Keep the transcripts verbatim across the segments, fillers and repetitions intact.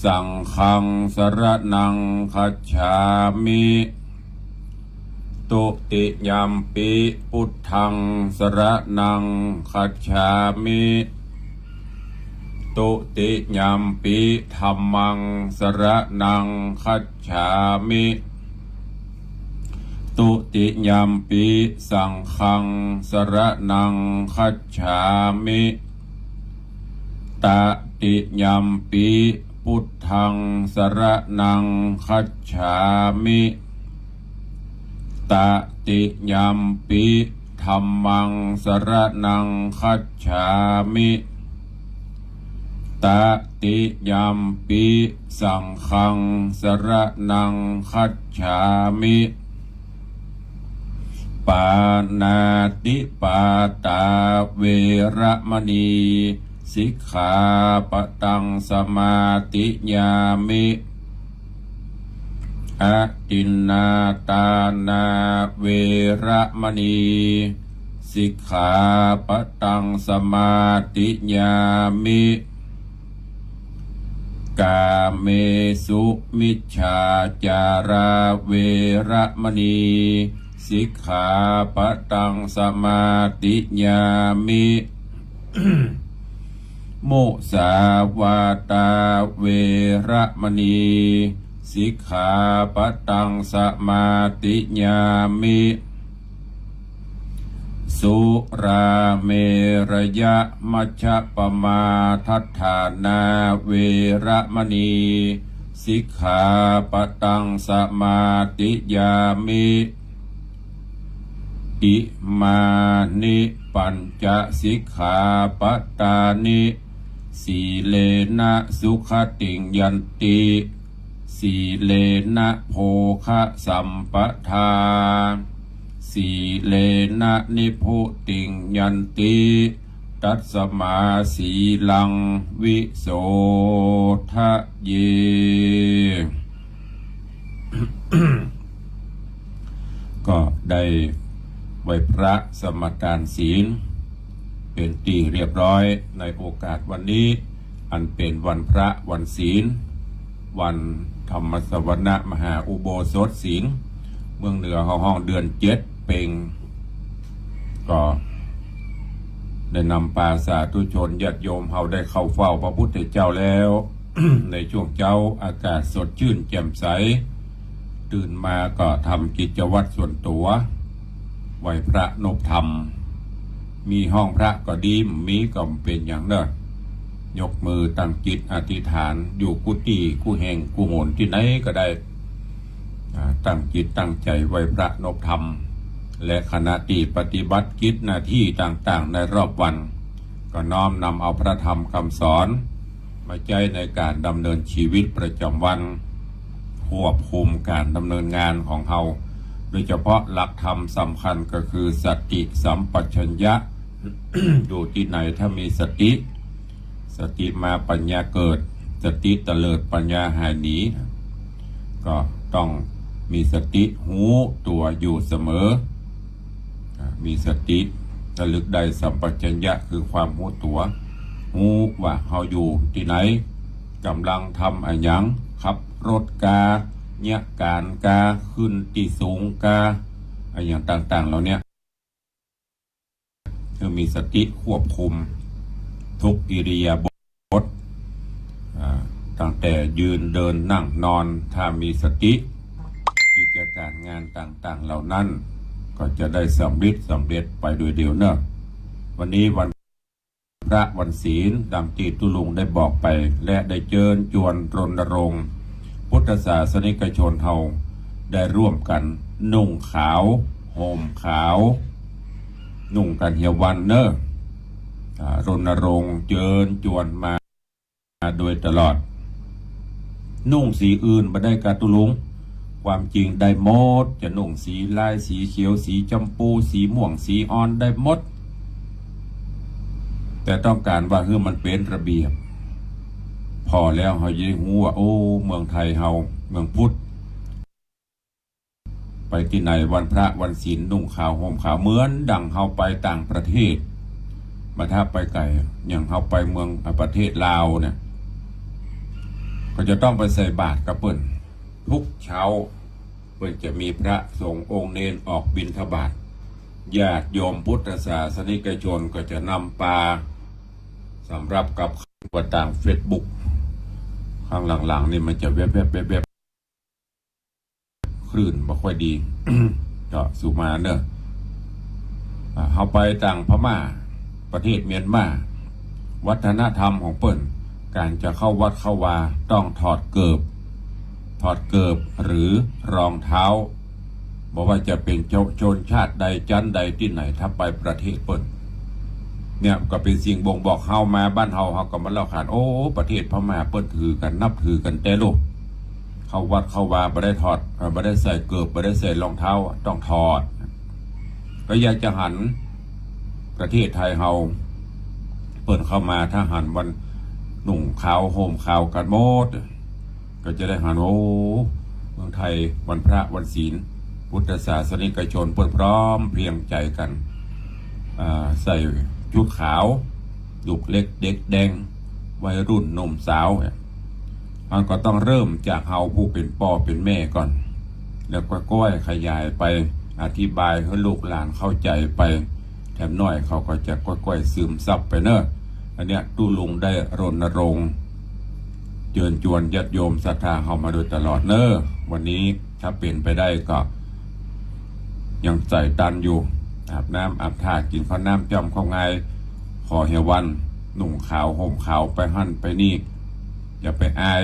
สังฆังสรณังคัจฉามิ ตุติยัมปิ พุทธังสรณังคัจฉามิ ตุติยัมปิ ธัมมังสรณังคัจฉามิ ตุติยัมปิ สังฆังสรณังคัจฉามิ ตติยัมปิ พุทธังสรณังคัจฉามิ ตติยัมปิ ธัมมังสรณังคัจฉามิ ตติยัมปิ สังฆังสรณังคัจฉามิ ปาณาติปาตา เวระมะนี สิกขาปะตัง สมาธิยามิ อทินนาทานา เวระมะนี สิกขาปะตัง สมาธิยามิ กาเมสุมิจฉาจารา เวระมะนี สิกขาปะตัง สมาธิยามิ มุสาวาทา เวระมะนี สิกขาปะตัง สมาธิยามิ สุราเมรยะมัชฌะปมาทัฏฐานา เวระมะนี สิกขาปะตัง สมาธิยามิ อิมานิปัญจสิกขาปะทานิ สีเลนะสุขติง ยันติ สีเลนะโภคะสัมปทา สีเลนะนิพพุติง ยันติ ตัสมาสีลัง วิโสทะเย ก็ได้ไหว้พระสมาทานศีล เป๋นตี้เรียบร้อย ในโอกาสวันนี้ อันเป๋นวันพระวันศีล วันธรรมสวนะมหาอุโบสถศีล เมืองเหนือเฮาฮ้องเดือนเจ็ดเป็ง ก็ได้นำปาสาธุชนญาติโยมเฮาได้เข้าเฝ้าพระพุทธเจ้าแล้ว ในช่วงเจ๊าอากาศสดชื่นแจ่มใส ตื่นมาก็ทำกิจวัตรส่วนตั๋ว ไหว้พระนบธรรม มีห้องพระก็ดี บ่มีก็บ่เป๋นหยังเน่อ ยกมือตั้งจิตอธิษฐานอยู่กุฏิกู้แห่งกู้หนตี้ไหนก็ได้ อ่า ตั้งจิตตั้งใจ๋ไหว้พระนบธรรม และขณะตี้ปฏิบัติกิจหน้าตี้ต่างๆ ในรอบวัน ก็น้อมนำเอาพระธรรมคำสอน มาใจ๊ในก๋านดำเนินชีวิตประจ๋ำวัน ควบคุมก๋านดำเนินงานของเฮา โดยเฉพาะหลักธรรมสำคัญก็คือสติสัมปชัญญะ อยู่ตี้ไหนถ้ามีสติ สติมาปัญญาเกิด สติเตลิดปัญญาหายหนี ก็ต้องมีสติฮู้ตั๋วอยู่เสมอ อ่า มีสติระลึกได้ สัมปชัญญะคือความฮู้ตั๋ว ฮู้ว่าเฮาอยู่ตี้ไหน ก่ำลังทำอะหยัง ขับรถกา เยียะก๋านกา ขึ้นตี้สูงกา อะหยังต่างๆ เหล่าเนี้ย คือมีสติควบคุมทุกอิริยาบถ อ่า ตั้งแต่ยืนเดินนั่งนอน ถ้ามีสติ กิจก๋านงานต่างๆ เหล่านั้น ก็จะได้สำริดสำเร็จไปโดยเดี่ยวเนาะ วันนี้วันพระวันศีล ดังตี้ตุ๊ลุงได้บอกไป และได้เจิญจวนรณรงค์ พุทธศาสนิกชนเฮาได้ร่วมกั๋นนุ่งขาว ห่มขาว นุ่งกั๋นเหียวันเน่อ อ่า รณรงค์เจิญจวนมาโดยตลอด นุ่งสีอื่นบ่ได้ก่าตุ๊ลุง ความจริงได้หมด จะนุ่งสีลาย สีเขียว สีจำปู สีม่วง สีอ่อน ได้หมด แต่ต้องก๋านว่าหื้อมันเป๋นระเบียบ ผ่อแล้วเฮาจะได้ฮู้ว่า โอ้ เมืองไทยเฮา เมืองพุทธ ไปตี้ไหนวันพระวันศีลนุ่งขาวห่มขาว เหมือนดั่งเฮาไปต่างประเทศ บ่ถ้าไปไก๋ อย่างเฮาไปเมือง อ่า ประเทศลาวเนี่ย ก็จะต้องไปใส่บาตรกับเปิ้นทุกเช้า เปิ้นจะมีพระสงฆ์องค์เณรออกบิณฑบาต ญาติโยมพุทธศาสนิกชนก็จะนำปาสำหรับกับข้าว ว่าตางเฟซบุ๊ก ครั้งหลังๆ นี่มันจะแวบๆ แวบๆ คลื่นบ่ค่อยดี ก็สู่มาเนอะ อ่า เฮาไปตางพม่า ประเทศเมียนมา วัฒนธรรมของเปิ้น ก๋านจะเข้าวัดเข้าวาต้องถอดเกิบ ถอดเกิบหรือรองเท้า บ่ว่าจะเป๋นชน ชนชาติใดจั๊นใดตี้ไหน ถ้าไปประเทศเปิ้น เนี่ยก็เป๋นสิ่งบ่งบอกเฮา มาบ้านเฮา เฮาก็บ่เล่าขาน โอ้ ประเทศพม่าเปิ้นถือกั๋น นับถือกั๋นแต๊ลูก เข้าวัดเข้าวาบ่ได้ถอด เอ่อ บ่ได้ใส่เกิบ บ่ได้ใส่รองเท้า ต้องถอด ก็อยากจะหันประเทศไทยเฮา เปิ้นเข้ามา ถ้าหันวันนุ่งขาวห่มขาวกั๋นหมด ก็จะได้หัน โอ้ เมืองไทยวันพระวันศีล พุทธศาสนิกชนเปิ้นพร้อมเพรียงใจ๋กั๋น อ่า ใส่ชุดขาว ลูกเล็กเด็กแดง วัยรุ่นหนุ่มสาวเนี่ย มันก็ต้องเริ่มจากเฮาผู้เป๋นป้อเป๋นแม่ก่อน แล้วก็ก้อยขยายไป อธิบายหื้อลูกหลานเข้าใจ๋ไป แถมน้อยเขาก็จะก้อยๆ ซึมซับไปเนอะ อันเนี้ยตุ๊ลุงได้รณรงค์ เจิญจวนญาติโยมศรัทธาเฮามาโดยตลอดเนอะ วันนี้ถ้าเป๋นไปได้ก็ยังใส่ตันอยู่ อาบน้ำอาบท่า กิ๋นข้าวน้ำจ้อมข้าวงาย ขอเหียวัน นุ่งขาวห่มขาวไปหั้นไปนี่ อย่าไปอาย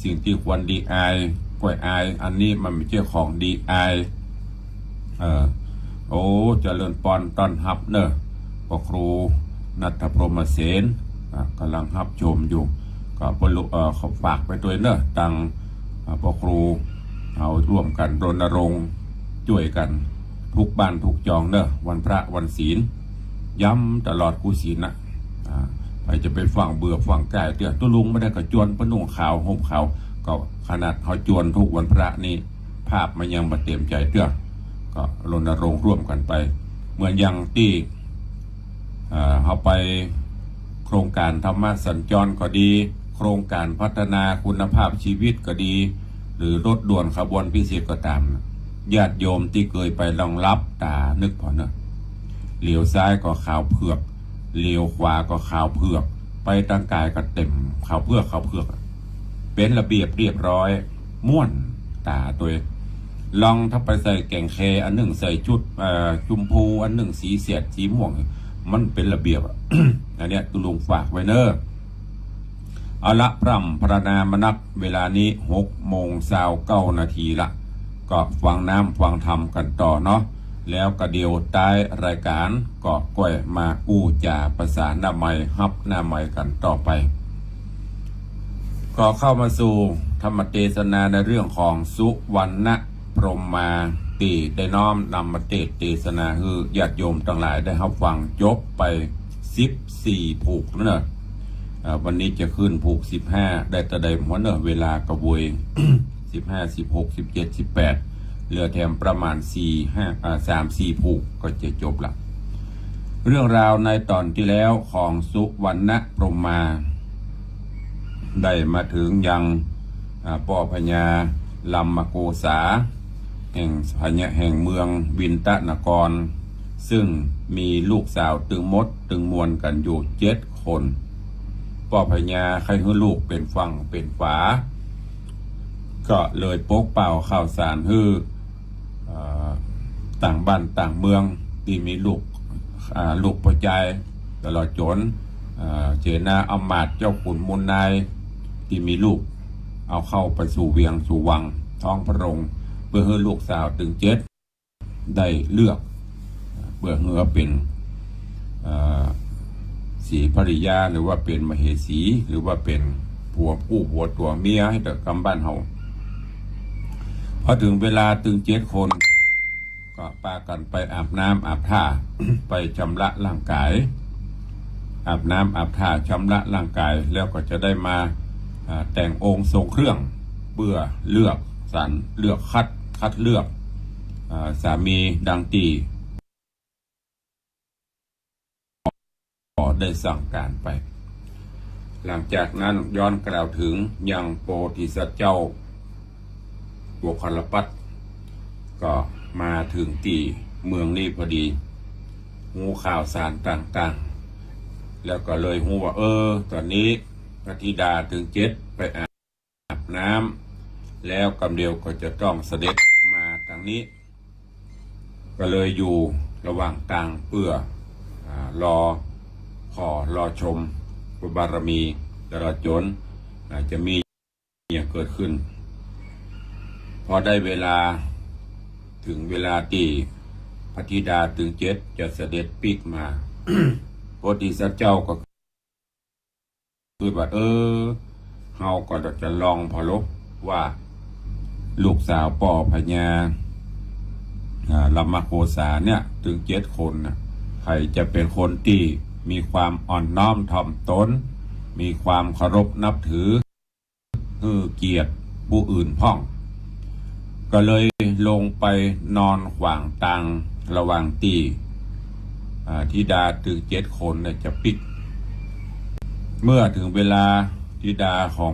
สิ่งตี้ควรดีอาย ก้อยอาย อันนี้มันบ่ใจ้ของดีอาย เออ โอ้ เจริญปอนต้อนฮับเนอะ ป้อครูณัฐพรหมเสน อ่ะ ก่ำลังฮับชมอยู่ ก็บ่ฮู้ เอ่อ ขอฝากไปตวยเนอะ ตาง อ่า ป้อครู เฮาร่วมกั๋นรณรงค์ จ้วยกั๋น ทุกบ้านทุกจองเนอะ วันพระวันศีล ย้ำตลอดกู้ศีลนะ อ่า ใผจะไปฟั่งเบื่อฟั่งก้ายเตื้อ ตุ๊ลุงบ่ได้ก็จวน ปะนุ่งขาวห่มขาว ก็ขนาดเฮาจวนกู้วันพระนี่ ภาพมันยังบ่เตรียมใจ๋เตื้อ ก็รณรงค์ร่วมกั๋นไป เหมือนอย่างตี้ เอ่อ เฮาไปโครงก๋านธรรมะสัญจรก็ดี โครงก๋านพัฒนาคุณภาพชีวิตก็ดี หรือรถด่วนขบวนพิเศษก็ต๋าม ญาติโยมตี้เกยไปลองหลับต๋านึกผ่อเนอะ เหลียวซ้ายก็ขาวเผือก เหลียวขวาก็ขาวเผือก ไปตางก๋ายก็เต๋มขาวเผือก ขาวเผือก เป๋นระเบียบเรียบร้อย ม่วนต๋าตวย ลองถ้าไปใส่แก๋งแคอันนึ่ง ใส่ชุด เอ่อ จุมพูอันนึ่ง สีแสดสีม่วง มันเป๋นระเบียบอะ อันเนี้ยตุ๊ลุงฝากไว้เนอะ เอาละ พร่ำพรรณนามานัก เวลานี้หกโมงซาวเก้านาทีละ ก็ฟังน้ำฟังธรรมกั๋นต่อเนาะ แล้วก็เดี๋ยวต๊ายรายก๋านก็ก้อยมาอู้จ๋าประสาหน้าไมค์ ฮับหน้าไมค์กั๋นต่อไป ก็เข้ามาสู่ธรรมเตสนาในเรื่องของสุวรรณพรหมมา ตี้ได้น้อมนำมาเตสน์เตสนาหื้อญาติโยมตังหลายได้ฮับฟังจบไปสิบสี่ผูกแล้วเนอะ อ่า วันนี้จะขึ้นผูกสิบห้า ได้ตะใดหั้นเนอะ เวลาก็โวย สิบห้า สิบหก สิบเจ็ด สิบแปด เหลือแถมประมาณสี่ ห้า อ่า สาม สี่ผูกก็จะจบละ เรื่องราวในต๋อนตี้แล้วของสุวรรณพรหมมา ได้มาเถิงยัง อ่า ป้อพญาลำมโกษา แห่งพญา แห่งเมืองวินทนคร ซึ่งมีลูกสาวตึงหมดตึงมวลกั๋นอยู่เจ็ดคน ป้อพญาใค่หื้อลูกเป๋นฝั่งเป๋นฝา ก็เลยปกเป่าข่าวสารหื้อ เอ่อ ต่างบ้านต่างเมืองตี้มีลูก อ่า ลูกป้อจายตลอดจ๋น เอ่อ เสนาอำมาตย์เจ้าขุนมูลนายตี้มีลูก เอาเข้าไปสู่เวียงสู่วังท้องพระโรง เปื้อหื้อลูกสาวตึงเจ็ดได้เลือก เปื้อหื้อเป๋น เอ่อ ศรีภริยา หรือว่าเป๋นมเหสี หรือว่าเป๋นผัวกู้ผัวตั๋วเมีย หื้อเต๊อะกำบ้านเฮา พอเถิงเวลาตึงเจ็ดคน ก็ปากั๋นไปอาบน้ำอาบท่า ไปชำระร่างก๋าย อาบน้ำอาบท่าชำระร่างก๋าย แล้วก็จะได้มา อ่า แต่งองค์ทรงเครื่อง เปื้อเลือกสรร เลือกคัด คัดเลือก อ่า สามีดังตี้ ก็ได้สั่งก๋านไป หลังจากนั้นย้อนกล่าวเถิงยังโพธิสัตว์เจ้าโมคคัลลปัตตร์ ก็มาเถิงตี้เมืองนี้พอดี ฮู้ข่าวสารต่างๆ แล้วก็เลยฮู้ว่า เออ ต๋อนนี้พระธิดาตึงเจ็ดไปอาบน้ำ แล้วกำเดียวก็จะต้องเสด็จมาตางนี้ ก็เลยอยู่ระหว่างตางเปื้อ อ่า รอ ขอรอชมพระบารมี ตลอดจ๋น อ่า จะมี อย่างเกิดขึ้น พอได้เวลา เถิงเวลาตี้พระธิดาตึงเจ็ดจะเสด็จปิ๊กมา โพธิสัตว์เจ้าก็กึ๊ดว่า เออ เฮาก็จะลองผ่อลบว่า ลูกสาวป้อพญา อ่า ลมโคสาเนี่ย ตึงเจ็ดคนน่ะ ใผจะเป๋นคนตี้มีความอ่อนน้อมถ่อมตน มีความเคารพนับถือ หื้อเกียรติผู้อื่นพ่อง ก็เลยลงไปนอนขวางตางระหว่างตี้ อ่า ธิดาตึงเจ็ดคนเนี่ยจะปิ๊ก เมื่อเถิงเวลาธิดาของ